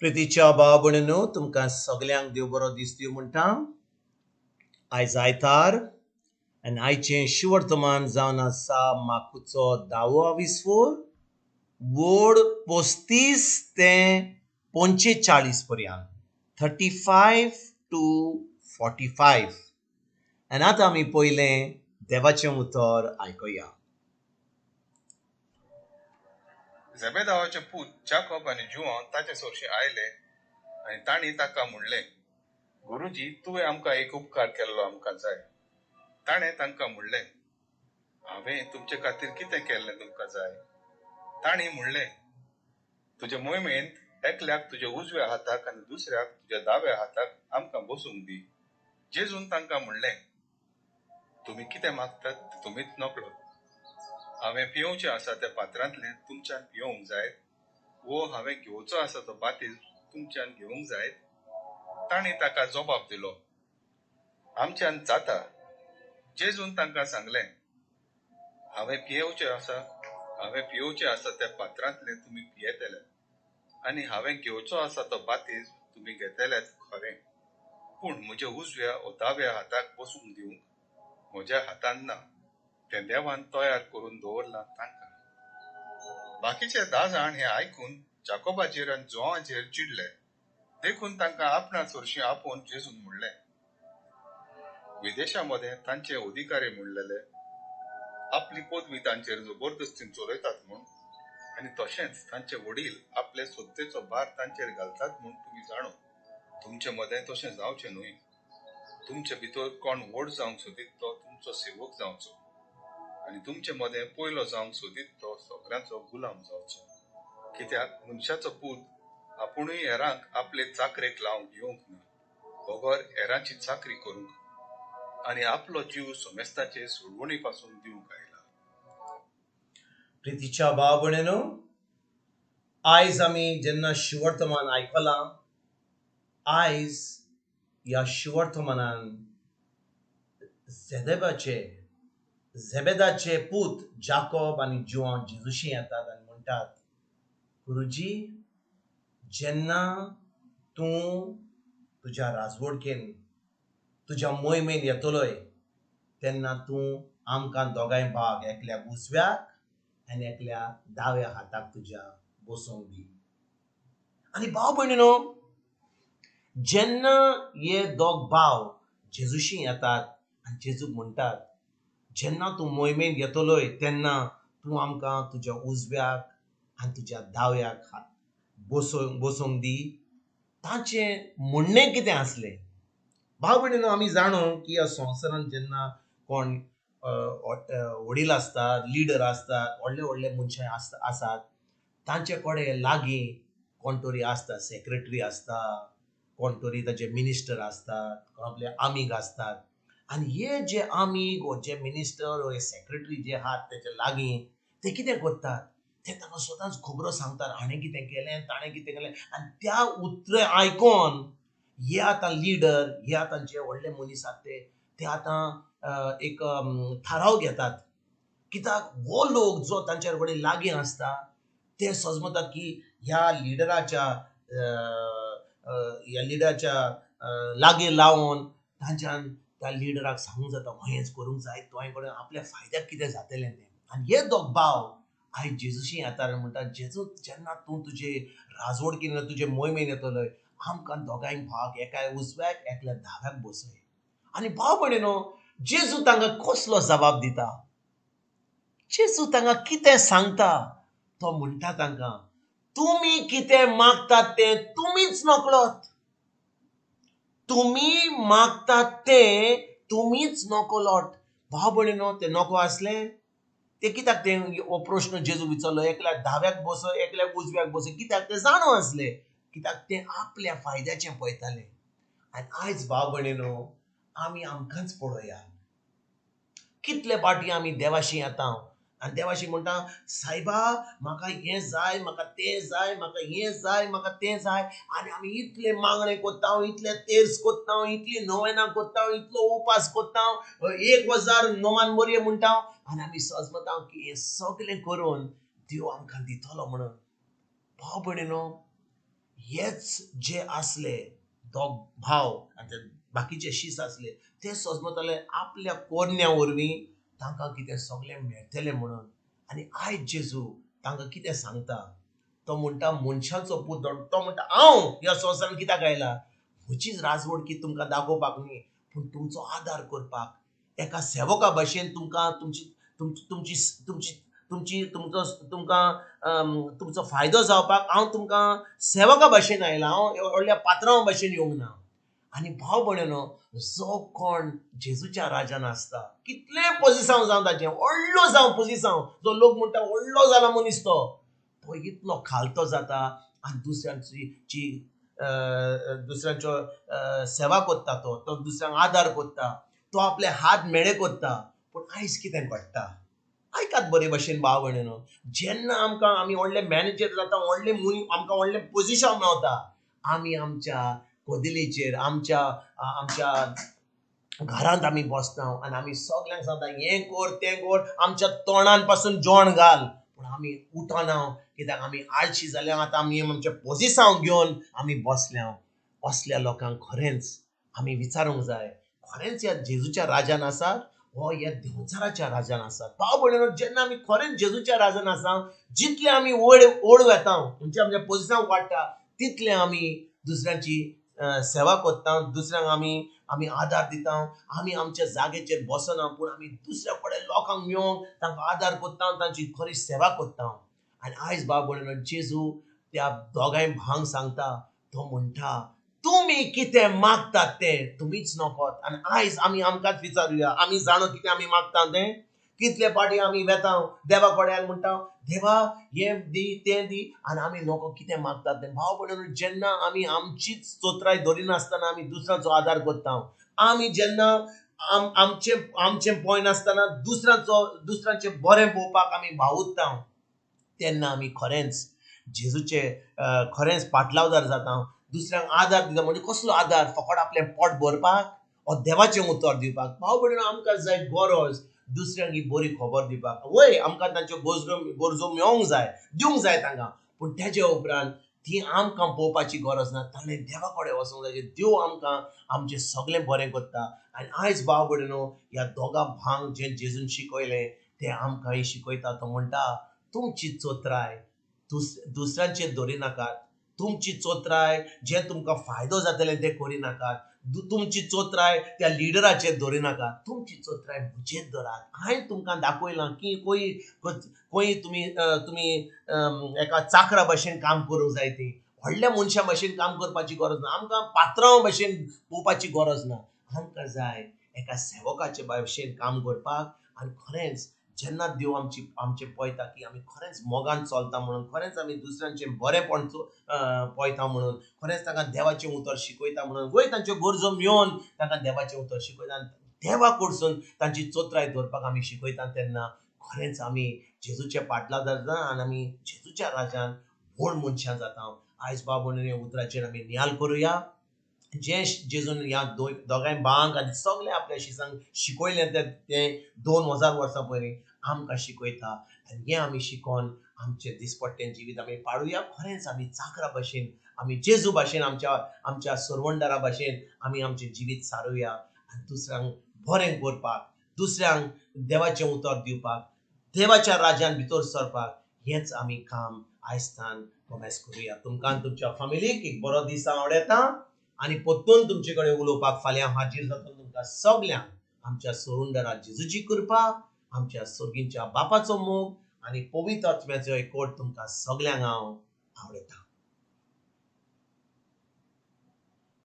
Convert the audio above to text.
प्रितीच्या भाव भयणींनो, तुमकां सगल्यांक देव बरो दीस दिवं म्हणटा. आयज आयतार आनी आयचें शिवर्तमान जावन आसा माकुचो धावो विस्फोर वोड 35 ते 45 पर्यंत, 35 to 45. आनी आतां आमी पयलें देवाचें उतर आयकुया. झेबेदावाचे पूत जाकोब आनी जुवांव ताचे सरशीं आयले आनी तांणी ताका म्हणलें, गुरुजी, तुवें आमकां एक उपकार केल्लो आमकां जाय. ताणें तांकां म्हणलें, हांवें तुमचे खातीर कितें केल्लें तुमकां जाय? तांणी म्हणलें, तुजे मोहिमेंत एकल्याक तुज्या उजव्या हाताक आनी दुसऱ्याक तुज्या दाव्या हाताक आमकां बसूंक दी. जेजून तांकां म्हणलें, तुमी कितें मागतात तें तुमीच नकळो. हांवें पियोवचें आसा त्या पात्रांतलें तुमच्यान पियोवंक जायत, वो हांवें घेवचो आसा तो बातीज तुमच्यान घेवंक जायत? तांणी ताका जबाब दिलो, आमच्यान जाता. जेजून तांकां सांगलें, हांवें पियोवचें आसा त्या पात्रांतलें तुमी पियेतले आनी हांवें घेवचो आसा तो बातीज तुमी घेतल्यात खरें, पूण म्हज्या उजव्या वो दाव्या हाताक बसूंक दिवंक म्हज्या हातान ना, तें देवान तयार करून दवरलां तांकां. बाकीचे 10 जाण हें आयकून जाकोबाचेर आनी जुवांचेर चिडले. देखून तांकां आपणा सरशीं आपोवन जेजून म्हणलें, विदेशा मदें तांचे अधिकारी म्हणलेले आपली पदवी तांचेर जबरदस्तीन चलयतात म्हूण, आनी तशेंच तांचे वडील आपले सत्तेचो भार तांचेर घालतात म्हूण तुमी जाणो. तुमचे मदें तशें जावचें न्हय. तुमचे भितर कोण व्हड जावंक सोदीत तो तुमचो सेवक जावचो, आनी तुमचे मदें पयलो जावंक सोदीत तो सगळ्यांचो गुलाम जावचो. कित्याक मनशाचो पूत आपुणूय हेरांक आपले चाकरेक लावंक येवंक ना, बगर हेरांची चाकरी करूंक आनी आपलो जीव समेस्ताचे सोडवणी पासून दिवंक आयला. प्रितीच्या भाव भयणींनो, आयज आमी जेन्ना शिवर्तमान आयकलां, आयज ह्या शिवर्तमानान झेबेदाचे पूत जाकोब आनी जुवांव जेजूशी येतात आनी म्हणटात, गुरुजी, जेन्ना तूं तुज्या राजवडकेन तुज्या मोहिमेन येतलोय तेन्ना तूं आमकां दोगांय भाग, एकल्या उजव्याक आनी एकल्या दाव्या हाताक तुज्या बसोवंक दी. आनी भाव भयणीनो, जेन्ना हे दोग भाव जेजूशी येतात आनी जेजूक म्हणटात, जेन्ना तूं मोहिमेन येतलोय तेन्ना तूं आमकां तुज्या उजव्याक आनी तुज्या दाव्याक हात बसोवंक दी, ताचें म्हणणें कितें आसलें? भाव भयणीनो, आमी जाणो की ह्या संवसारांत जेन्ना कोण वडील आसतात, लिडर आसतात, व्हडले व्हडले मनशां आसात, तांचे कडेन लागीं कोण तरी आसता, सेक्रेटरी आसता, कोण तरी ताचे मिनिस्टर आसतात, कोण आपले आमीग आसतात. आनी हे जे आमीग वो जे मिनिस्टर वो हे सेक्रेटरी जे आहात तेचे लागीं, ते कितें करतात, ते तांकां सदांच खबरो सांगतात, हाणें कितें केलें, ताणें कितें केलें. आनी त्या उतरां आयकोन हे आतां लिडर, हे आतां जे व्हडले मनीस आसात ते आतां एक थाराव घेतात. कित्याक हो लोक जो तांच्या कडेन लागीं आसता ते सजमतात की ह्या लिडराच्या लागीं लावन तांच्यान त्या लिडराक सांगूंक जाता, हेंच करूंक जाय, तुवें कडेन आपल्या फायद्याक कितें जातलें तें. आनी हे दोग भाव आयज जेजूशी येतात आनी म्हणटात, जेजू, जेन्ना तूं तुजे राजवडकीन तुजे मोहिमेन येतलोय, आमकां दोगांय भाग, एका उजव्याक एकल्या दाव्याक बसय. आनी भाव भयणीनो, जेजू तांकां कसलो जबाब दिता, जेजू तांकां कितें सांगता? तो म्हणटा तांकां, तुमी कितें मागतात तें तुमीच नकळत, तुमी मागतात तें तुमीच नकळत. भाव भयणीनो, तें नको आसलें? ते कित्याक तें हो प्रश्न जेजू विचारलो, एकल्याक दाव्याक बसय, एकल्याक उजव्याक बसय, कित्याक ते जाणो आसले, कित्याक ते आपल्या फायद्याचें पळयताले. आनी आयज भाव भयणीनो, आमी आमकांच पळोवया, कितले पाटी आमी देवाशी येता आनी देवाशी म्हणटा, सायबा म्हाका हें जाय, म्हाका तें जाय, म्हाका हें जाय, म्हाका तें जाय. आनी आमी इतले मागणें कोत्ता, इतले तेर्स कोत्ता, इतली नोवेनां कोत्ता, इतलो उपास कोत्ता, 1000 नोमान मोरये म्हणटा, आनी आमी सजमता की हें सगळें करून देव आमकां दितलो म्हणून. भाव भयणीनो, हेच जे आसले दोग भाव आनी ते बाकीचे शीस आसले ते सजमताले आपल्या कोरन्या वरवीं तांकां कितें सगळें मेळटलें म्हणून. आनी आयज जेजू तांकां कितें सांगता, तो म्हणटा मनशाचो पूत, तो म्हणटा हांव ह्या संवसारान कित्याक आयला, म्हजीच राजवडकी तुमकां दाखोवपाक न्ही, पूण तुमचो आदार करपाक, एका सेवका भशेन तुमकां तुमची तुमची तुमची तुमची तुमची तुमचो तुमकां तुमचो फायदो जावपाक हांव तुमकां सेवका भशेन आयला, हांव व्हडल्या पात्रांव भशेन येवंक ना. आनी भाव भयणीनो, जो कोण जेजूच्या राजान आसता, कितलें पोजिसांव जावं ताचें, व्हडलो जावं पोजिसांव, जो लोक म्हणटा व्हडलो जाला मनीस, तो तो इतलो खालतो जाता आनी दुसऱ्यांची दुसऱ्यांचो सेवा करता, तो तो दुसऱ्यांक आदार करता, तो आपले हात मेळे करता. पूण आयज कितें घडटा, आयकात बरे भशेन भाव भयणीनो, जेन्ना आमकां आमी व्हडले मॅनेजर जाता, व्हडले मुनी, आमकां व्हडलें पोजिशन मेवता, आमी आमच्या कदेलीचेर, आमच्या आमच्या घरांत आमी बसता आनी आमी सगल्यांक सांगता हें कर तें कर, आमच्या तोंडान पासून जेवण घाल, पूण आमी उठना, कित्याक आमी आळशी जाल्या. आतां आमी आमचें पोजिसांव घेवन आमी बसल्या. असल्या लोकांक खरेंच आमी विचारूंक जाय, खरेंच ह्या जेजूच्या राजान आसात हो ह्या देंवचाराच्या राजान आसात. भाव भयणीनो, जेन्ना आमी खरेंच जेजूच्या राजान आसा, जितले आमी वयर ओड वेता, म्हणजे आमच्या पोजिसांव वाडटा, तितले आमी दुसऱ्यांची सेवा करता, दुसऱ्यांक आमी आमी आदार दिता. आमी आमच्या जागेचेर बसना, पूण आमी दुसऱ्या कडेन लोकांक मेळोंक तांकां आदार करता, तांची खरी सेवा करता. आनी आयज भाव भयणीनो, जेजू त्या दोगांय भावांक सांगता, तो म्हणटा तुमी कितें मागतात तें तुमीच नकोत. आनी आयज आमी आमकांच विचारुया, आमी जाणो कितें आमी मागता तें. कितले फावटी आमी वेता देवा कडेन म्हणटा, देवा हें दी तें दी, आनी आमी नको कितें मागतात तें. भाव भयणीनो, जेन्ना आमी आमचीच चोत्राय धरिनासतना आमी दुसऱ्यांचो आदार करता, आमी जेन्ना आमचें आमचें पळयनासतना दुसऱ्यांचो दुसऱ्यांचें बरें पळोवपाक आमी भावुरता, तेन्ना आमी खरेंच जेजूचे खरेंच पाटलावदार जाता, दुसऱ्यांक आदार दिता. म्हणजे कसलो आदार, फकत आपलें पोट भरपाक ओ देवाचें उतर दिवपाक. भाव भयणीनो, आमकां जाय गरज दुसऱ्यांक ही बरी खबर दिवपाक. वय आमकां तांच्यो गरजो गरजो मेळोंक जाय, दिवंक जाय तांकां, पूण तेजे उपरांत ती आमकां पळोवपाची गरज ना, ताणें देवा कडेन वचूंक जाय. देव आमकां आमचें सगळें बरें करता. आनी आयज भाव भयणीनो, ह्या दोगां भावांक जें जेजून शिकयलें तें आमकांय शिकयता. तो म्हणटा तुमची चोत्राय दुसऱ्यांचेर दवरिनाकात, तुमची चोत्राय जें तुमकां फायदो जातलें तें करिनाकात, तुमची चोत्राय त्या लिडराचेर दवरिनाकात, तुमची चोत्राय म्हजेर दवरात. हांवें तुमकां दाखयलां की खंय तुमी तुमी एका चाकरा भशेन काम करूंक जाय, ती व्हडल्या मनशां भशेन काम करपाची गरज ना, आमकां पात्रांव भशेन पळोवपाची गरज ना, आमकां जाय एका सेवकाचे भशेन काम करपाक. आनी खरेंच जेन्ना देव आमची आमचें पळयता की आमी खरेंच मोगान चलता म्हणून, खरेंच आमी दुसऱ्यांचें बरेंपण पळयता म्हणून, खरेंच तांकां देवाचें उतर शिकयता म्हणून, वय तांच्यो गरजो मेळोवन तांकां देवाचें उतर शिकयता आनी देवा कडसून तांची चोत्राय दवरपाक आमी शिकयता, तेन्ना खरेंच आमी जेजूचे पाटलादार जाता आनी आमी जेजूच्या राजान व्हड मनशां जाता. आयज बाब ह्या उतराचेर आमी नियाल करुया. जें जेजून ह्या दोगांय भावांक आनी सगळें आपल्या शिसांक शिकयलें तें 2000 वर्सां पयलीं आमकां शिकयता. आनी हें आमी शिकोन आमचें दिसपट्टें जिवीत आमी पाडुया. खरेंच आमी चाकरा भशेन, आमी जेजू भाशेन, आमच्या आमच्या सरवंडारा भाशेन आमी आमचें जिवीत सारुया आनी दुसऱ्यांक बरें करपाक, दुसऱ्यांक देवाचें उतर दिवपाक, देवाच्या राज्यान भितर सरपाक हेंच आमी काम आयजतान कोमेस करुया. तुमकां तुमच्या फामिलीक एक बरो दीस आवडटा आनी परतून तुमचे कडेन उलोवपाक फाल्यां हाजीर जाता. तुमकां सगल्यांक आमच्या सोरुंडरा जेजूची कृपा, आमच्या सोर्गींच्या बापाचो मोग आनी पवित्र आत्म्याचो एकवट तुमकां सगल्यांक हांव आवडटा.